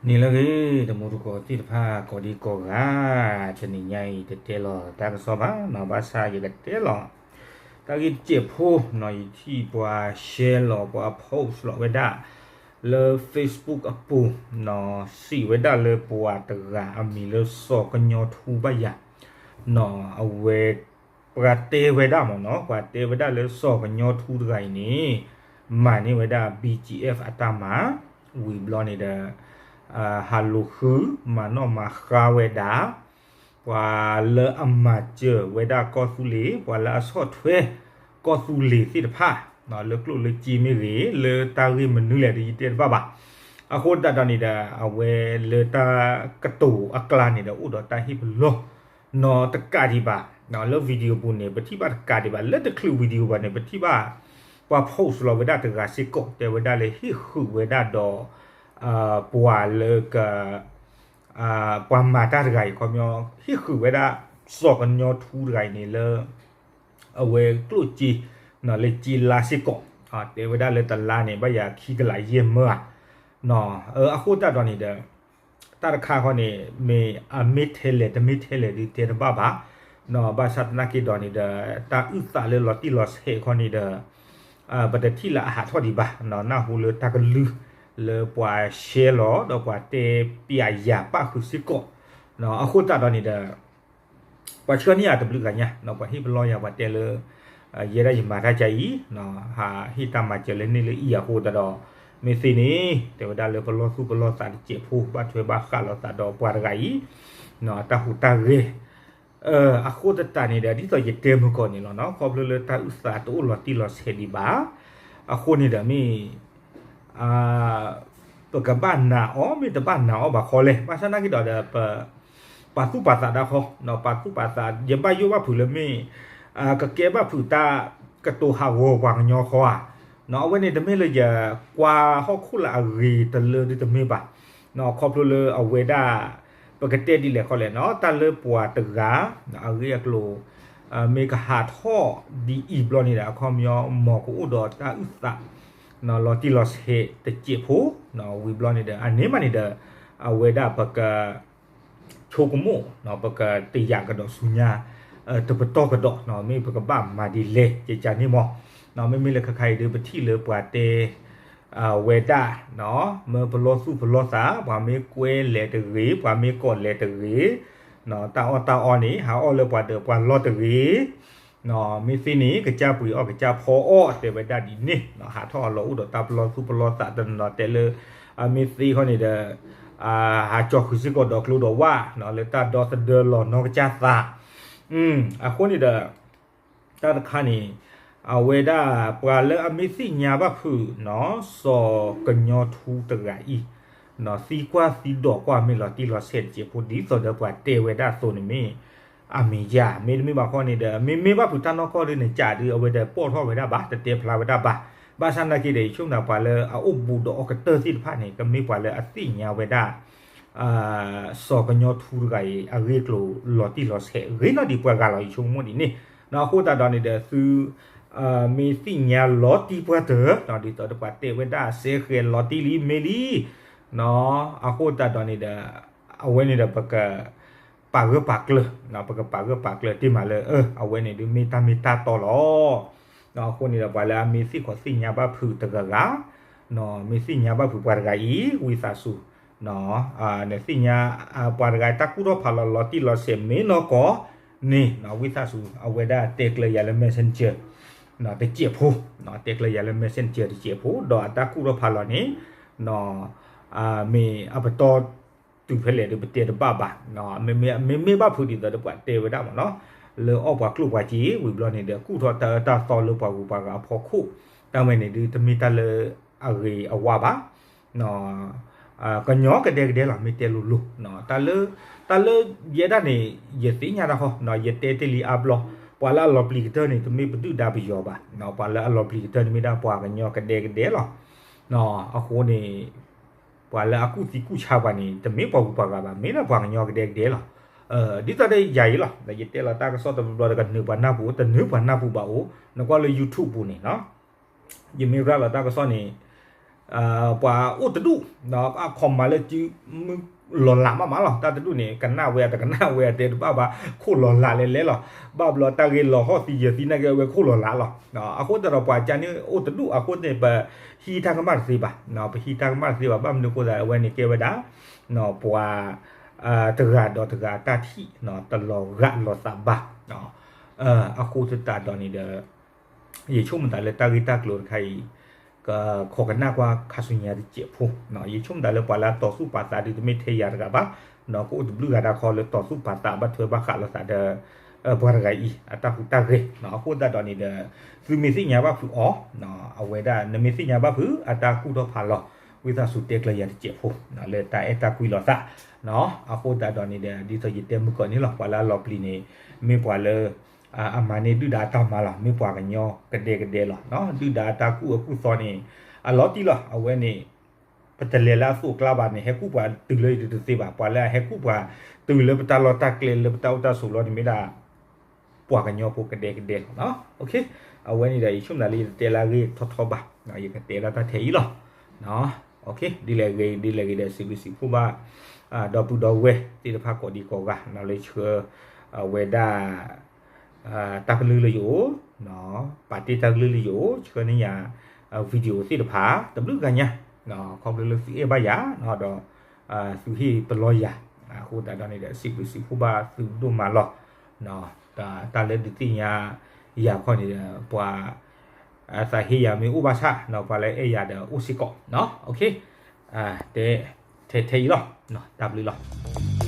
နံၤလၢအဂ့ၤ တံၤသကိးသ့ၣ်တဖၣ် ကိးဒံကိးဂၤ, တနံၤညါအံၤ တတဲလီၤတၢ်ကစီၣ်ဘၣ်နီၤ, ဘၣ်ဆၣ်ယကတဲလီၤ တၢ်ဂ့ၢ်တစဲးဖိနီၤ, ယထံၣ်ပှၤ share လီၤ ပှၤ post လီၤဝဲဒၣ် လၢ Facebook အပူၤနီၤ, စံးဝဲဒၣ်လၢပှၤတဂၤအမံၤလၢစီၤကညီထူဘၣ်ယၤ နီၤ, အဝဲ ပှၤတဲဝဲဒၣ်မ့ၢ်နီၤ, ပှၤတဲဝဲဒၣ်လၢစီၤကညီထူတဂၤအံၤန့ၣ် မၤန့ၢ်ဝဲဒၣ် ဘီ ဂျီ အ့ဖ် အတၢ်မၤ, ဝံၤဘျီန့ၣ်ဒီး ဟးလိာ်ဃု မၤနီၣ်မၤဃါဝဲဒၣ် ပှၤလၢအမၤစၢၤဝဲဒၣ်ကီၢ်သူလ့ၤ, ပှၤလၢအဆီၣ်ထွဲကီၢ်သူလ့ၤသ့ၣ်တဖၣ် လၢကျိၣ်လၢစ့မ့ၢ်ဂ့ၤ, လၢတၢ်ဂ့ၢ်မနုၤလဲၣ်ဒီးယတဲတဘၣ်ဘၣ်. အဃိသတးဒီးန့ၣ်ဒီး အဝဲလၢတၢ်ကတိၤအကျါန့ၣ်ဒီး အိၣ်ဒီးတၢ်ဟ့ၣ်ပလီၢ် နီတကးဒံးဘၣ်, လၢ video ပူၤန့ၣ် ပထံၣ်ဘၣ်တကးဒံးဘၣ်, လၢတချုး video ဘၣ်န့ၣ် ပထံၣ်ဘၣ် ပှၤ post လီၤဝဲဒၣ်တဂၤစ့ၢ်ကီး တဲဝဲဒၣ်လၢဟ့ၣ်ဃုာ်ဝဲဒၣ်ဒီး ပှၤလၢက ပှၤမၤတၢ်တဂၤအံၤ ခီပညီ ဟ့ၣ်ဃုာ်ဝဲဒၣ် စီၤကညီထူတဂၤအံၤန့ၣ်လၢ အဝဲကျိၣ်စ့ လၢစ့လါစ့ၢ်ကီး, တဲဝဲဒၣ်လၢတလါန့ၣ် ဘၣ်ယၤခံကလးယဲၢ်မၢဧါ, အဃိသတးဒီးန့ၣ်ဒီး တၢ်တခါဃီန့ၣ် မ့ၢ်အမ့ၢ်ထဲလဲၣ် တမ့ၢ်ထဲလဲၣ်ဒုးတဲတဘၣ်ဘၣ်, ဘၣ်ဆၣ်သနာ်က့ဒီးန့ၣ်ဒီး တၢ်အုၣ်သးလၢလီၤတံၢ်လီၤဆဲးခီန့ၣ်ဒီး ပတထံၣ်လၢအဟးထီၣ်ဒံးဘၣ်, နၢ်ဟူလၢတၢ်ကလုၢ် လၢပှၤ share လီၤ ဒီးပှၤတဲပျးယၤပၣ်ဃုာ်စ့ၢ်ကီး, အဃိသတးဒီးန့ၣ်ဒီး ပှၤဆှၢန့ၢ်ယၤတဘျုးဂၤညါ ပှၤဟ့ၣ်ပလီၢ်ယၤ ပှၤတဲလၢ ယဲဒၣ်ယမၤတၢ်ကါအံၤ ဟးဟ့ၣ်တၢ်မၤစၢၤလၢန့ၣ်လၢအံၤအဃိသတးဒီး မ့ၢ်သ့န့ၣ် တဲဝဲဒၣ်လၢပလီၢ်သူၣ်ပလီၢ်သးတစဲးဖိ ဘၣ်ထွဲဘၣ်ဃးလိာ်သးဒီးပှၤတဂၤအံၤ အတၢ်ဟူးတၢ်ဂဲၤ အဃိသတးန့ၣ်ဒီး ဒ်သိးယတဲမုၢ်ကီၢ်န့ၣ်လီၤနီၤ, ခီဖျိလၢတၢ်အုၣ်သးတအိၣ်လီၤတံၢ်လီၤဆဲးဒံးဘၣ်, အဃိန့ၣ်ဒီးမ့ၢ် ပကဘၣ်နာ်အီၤ မ့ၢ်တဘၣ်နာ်အီၤဘၣ်ဃီလဲၣ်, ဘၣ်ဆၣ်သနာ်က့ဒီးဒီး ပ ပာ်သူၣ်ပာ်သးတၢ်ဃီ, ပာ်သူၣ်ပာ်သး ယဘၣ်ယိၣ်ဘၣ်ဖုးလၢမ့ၢ် ကကဲဘၣ်ဖုးတၢ်ကတိၤဟးဂီၤပှၤကညီဃီဧါ, အဝဲန့ၣ်တမ့ၢ်လၢယကွၢ်ဟီၣ်ခိၣ်လၢအဂ့ၤတလၢဒုတမ့ၢ်ဘၣ်, ခီဖျိလၢအဝဲဒၣ် ပကတဲဒ်လဲၣ်ဃီလဲၣ်နီၤ, တၢ်လၢပှၤတဂၤ အဂ့ၢ်အကျိၤ မ့ၢ်ကဟးထီၣ်ဒ်အံၤဘျီန့ၣ်ဒီး အခီပညီ မ်ကအိၣ်ဒီးတၢ်အုၣ်သး လီၤတံၢ်လီၤဆဲးတစဲးဖိ, ဝံၤဘျီန့ၣ်ဒီး အန့ၣ်မးန့ၣ်ဒီး အဝဲဒၣ်ပက ဆိကမိၣ် ပကတယာ်ကဒီးဆူညါ တပတီၢ်ကဒီး မ့ၢ်ပကဘၣ်မၤဒ်လဲၣ် ကကန့ၣ်မး, မ့မ့ၢ်လၢခဲခါအံၤဒီး ပထံၣ်လၢပှၤတဲ ဝဲဒၣ် မ့ၢ်ပလီၢ်သူၣ်ပလီၢ်သး ပှၤမ့ၢ်ကွဲလဲၤတဂ့ၤ ပှၤမ့ၢ်ကိးလဲၤတဂ့ၤ, တၢ်အီၣ်တၢ်အီန့ၣ် ဟးအီၣ်လၢပှၤဒၢးပှၤလီၢ်တဂ့ၤ, မ့ၢ်သ့န့ၣ် ကစၢ်ပှ့ၤအီၣ်ကစၢ်ဖီအီၣ် တဲဝဲဒၣ်ဒ်န့ၣ်, ဟးထီၣ်အလီၤအိၣ်ဒီးတၢ်ပလီၢ်သူၣ်ပလီၢ်သးတနီၤနီၤ တဲလၢ အမ့ၢ်သ့ဃီန့ၣ်ဒီး ဟးကၠီဃုာ်စ့ၢ်ကီးဒီးကျိဒီးဝၣ် လၢတၢ်ဒီသဒၢလီၤနီၢ်ကစၢ်သး, အဃိန့ၣ်ဒီး တၢ်တခါန့ၣ် အဝဲဒၣ်ပှၤလၢအမ့ၢ်သ့ၣ်ညါဘၣ်ဖုးနီၤ စီၤကညီထူတဂၤအံၤ သံကွၢ်သံဒိးကွၢ်မ့ၢ်လီၤတံၢ်လီၤဆဲးတစဲးဖိ ဒ်သိးဒီးပှၤတဲဝဲဒၣ်အသိးန့ၣ်မ့ၢ် အမ့ၢ်ယၤ မ့တမ့ၢ်ဘၣ်ဃီန့ၣ်ဒီး မ့မ့ၢ်ဘၣ်ဖုးတၢ်နီၢ်ကီၢ်ဒ်န့ၣ် ကးဒုးအဝဲဒီးပိာ်ထီၣ်ဝဲဒၣ်ဘၣ် တတဲဖျါဝဲဒၣ်ဘၣ်, ဘၣ်ဆၣ်သနာ်က့ဒီး ယဆိကမိၣ်ပှၤလၢအအိၣ်ဘူးဒီးအီကတၢၢ်သ့ၣ်တဖၣ်န့ၣ် ကမ့ၢ်ပှၤလၢအသ့ၣ်ညါဝဲဒၣ် စီၤကညီထူတဂၤအံၤ အဂ့ၢ်အကျိၤလီၤတံၢ်လီၤဆဲး ဂ့ၤနီၢ်ဒံးပှၤဂၤလီၤ ယဆိကမိၣ်ဒ်န့ၣ်, အဃိသတးဒီးန့ၣ်ဒီးသု မ့ၢ်သ့ၣ်ညါလီၤတံၢ်ပှၤတၢၢ် ဒ်သိးဒီးပှၤတဲဝဲဒၣ်စဲဃဲၤလီၤတံၢ်လံမ့ၢ်လံ, အဃိသတးဒီးန့ၣ်ဒီး အဝဲန့ၣ်ဒီးပက ပာ်ဂၢၢ်ပာ်ကျၢၤ ပကပာ်ဂၢၢ်ပာ်ကျၢၤတ့ၢ်မးလၢ အဝဲန့ၣ်ဒုးမ့ၢ်တၢ်မ့ၢ်တၢ်တီလီၤ. အဃိန့ၣ်ဒီးပှၤလၢအမ့ၢ်သ့ၣ်ခီသ့ၣ်ညါဘၣ်ဖုးတဂၤဂၤ မ့ၢ်သ့ၣ်ညါဘၣ်ဖုးပှၤတဂၤအံၤ ဝံသးစူၤ နသ့ၣ်ညါ ပှၤတဂၤတၢ်ကူၣ်ထီၣ်ဖးလီၤလီၤတံၢ်လီၤဆဲးမ့ၢ်နီၢ်ကီၢ်န့ၣ် ဝံသးစူၤ အဝဲဒၣ်တဲကျၢၤယၤလၢ messenger တစဲးဖိ တဲကျၢၤယၤလၢ messenger တစဲးဖိ ဒီးအတၢ်ကူၣ်ထီၣ်ဖးလီၤန့ၣ် မ့ၢ်အပတီၢ်တုၤဖဲလဲၣ်ဒီးပတဲတဘၣ်ဘၣ်, မ့မ့ၢ်ဘၣ်ဖုးဒ်သိးဒီးပှၤတဲဝဲဒၣ်မ့ၢ်နီၤ လၢအီၣ်ပှၤကျိၣ်ပှၤစ့ ဝံၤဘျီန့ၣ်ဒီး ကူၣ်ထီၣ်တၢ်အၢတၢ်သီလၢပှၤဂုၤပှၤဂၤအဖီခိၣ် တၢ်ဝဲန့ၣ်ဒုးတမ့ၢ်တၢ်လၢအဂ့ၤအဝါဘၣ်. ကညီကဒဲကဒဲလီၤ မ့ၢ်တဲလိၤလိၤ တၢ်လၢယဲဒၣ်န့ၣ် ယသ့ၣ်ညါတၢ်ဃီ ယတဲတ့ၢ်လံအါဘျီ ပှၤလၢအလီၤပျံၤကတၢၢ်န့ၣ် တမ့ၢ်ပဒုၣ်ဒါပယီၤဘၣ်, ပှၤလၢအလီၤပျံၤကတၢၢ်န့ၣ်မ့ၢ်ဒၣ်ပှၤကညီကဒဲကဒဲလီၤ. အဃိန့ၣ် ပှၤလၢအကူၣ်သံကူၣ်ဆါပှၤန့ၣ် တမ့ၢ်ပှၤဂုၤပှၤဂၤဘၣ် မ့ၢ်ဒၣ်ပှၤကညီကဒဲကဒဲလီၤ. ဒ်သိးဒီးယၤအံၤလီၤ ဒီးယတဲလီၤတၢ်ကစီၣ်တဘျီဘျီဒီးကနၢၤပှၤနၢ်ပူၤ တနၢၤပှၤနၢ်ပူၤဘၣ်အိၣ် နကွၢ်လၢ YouTube ပူၤန့ၣ် ယမ့ၢ်ရၤလီၤတၢ်ကစီၣ်န့ၣ် ပှၤအိၣ်တဒူၣ်, အခီမၤလၢစုမုၢ်လီၤလးမးမးလီၤ. တၢ်တဒူၣ်န့ၣ် ကနၣ်ဝဲတကနၣ်ဝဲတဲတဘၣ်ဘၣ်, ခိၣ်လီၤလးလဲၤလဲၤလီၤ. ဘၣ်ဘျီတၢ်ဂ့ၢ်လီၤဟီၣ်သံယဲၢ်သံနာ်က့ အဝဲခိၣ်လီၤလးလီၤ. အဃိသတးဒီးပှၤကန့ၣ်အိၣ်တဒူၣ်အဃိန့ၣ် ပဟံးတၢ်ကမၣ်တသ့ဘၣ်, ပဟံးတၢ်ကမၣ်တသ့ဘၣ်. ဘၣ်မနုၤအဃိသတး အဝဲန့ၣ်ကဲဝဲဒၣ် ပှၤ တဂၤဒီးတဂၤအတၢ်ထံၣ် တလီၤဂာ်လိာ်သးဘၣ်. အဃိသတးဒီးန့ၣ်ဒီး ယဆိကမိၣ်သးလၢတၢ်ဂ့ၢ်တၢ်ကျိၤတခါအံၤ ကခိးကနၣ်ကွၢ်ခါဆူညါတစဲးဖိ, ယဆိကမိၣ်သးလၢပှၤလၢအတီၤသူၣ်ပာ်သးဒ်တမ့ၢ်ထဲယၤတဂၤဘၣ်, ကအိၣ်တဘျုးဂၤတၢ်ခီလၢတီၤသူၣ်ပာ်သးဘၣ်ထွဲဘၣ်ဃးလိာ်သးဒီး ပှၤတဂၤအံၤအတၢ်ဟူးတၢ်ဂဲၤ. အဃိသတးဒီးန့ၣ်ဒီး သုမ့ၢ်သ့ၣ်ညါဘၣ်ဖုးအီၤ, အဝဲဒၣ် နမ့ၢ်သ့ၣ်ညါဘၣ်ဖုး အတၢ်ကူၣ်ထီၣ်ဖးလီၤ ဝံသးစူၤတဲကျၢၤယၤတစဲးဖိ လၢတၢ်အဲၣ်တၢ်ကွံလိာ်သး. အဃိသတးဒီးန့ၣ်ဒီး ဒ်သိးယတဲမုၢ်ကီၢ်န့ၣ်လီၤ, ပှၤလၢအလီၤပျံၤန့ၣ် မ့ၢ်ပှၤလၢ အမၤန့ၢ်ဒုၣ်ဒါအတၢ်မၤလီၤ. မ့ၢ်ပှၤကညီကဒဲကဒဲလီၤ. ဒုၣ်ဒါအတၢ်ကူၣ်အကူၣ်သီန့ၣ် အလီၤတံၢ်လီၤ. အဝဲန့ၣ် ပတလဲၤလၢအသိးအကျါဘၣ်န့ၣ် ဟဲကူၣ်ပှၤတုၤလၢယတသ့ဘၣ်. ပှၤလၢအဟဲကူၣ်ပှၤတုၤလၢပတၢ်လီၢ်တၢ်ကျဲလၢပတၢ်အိၣ်တၢ်ဆိးလီၤန့ၣ်မ့ၢ်ဒၣ် ပှၤကညီဖိကဒဲကဒဲလီၤ. အဝဲန့ၣ်ဒီး ယဆိကမိၣ်သးလၢယတတဲလၢအဂ့ၢ်ထီထီဘၣ်, ယကတဲဒၣ်တၢ်ထဲအံၤလီၤ. ဒ်လဲၣ်ဂ့ၤ ဒ်လဲၣ်ဂ့ၤဒီး စံးဘျုးစံးဖှိၣ်ဘၣ် ဒီပုၢ်ဒီဝဲၢ်သ့ၣ်တဖၣ်ကိးဒံကိးဂၤ လၢဆှၢ အဝဲဒၣ် တၢ်ကလုၢ်လၢယအိၣ်, ပာ်တ့ၢ်တၢ်ကလုၢ်လၢယအိၣ် ဆှၢန့ၢ်ယၤ video သ့ၣ်တဖၣ် တဘျုးဂၤညါ ခီဖျိလၢသုအဲၣ်ဘၣ်ယၤ ဒီး သုဟ့ၣ်ပလီၢ်ယၤ, အဃိသတးဒီးန့ၣ်ဒီး စံးဘျုးစံးဖှိၣ်ဘၣ်သုဒိၣ်မးလီၤ. တၢ်လၢဒုးသ့ၣ်ညါယၤခီန့ၣ်ဒီး ပှၤ သးဟ့ယၤမ့ၢ်အိၣ်ဘၣ်ဆၣ် ပှၤလၢအဲၣ်ယၤဒီးအိၣ်စ့ၢ်ကီး. တဲထဲထဲအံၤလီၤ. တၢ်ဘျုးလီၤ.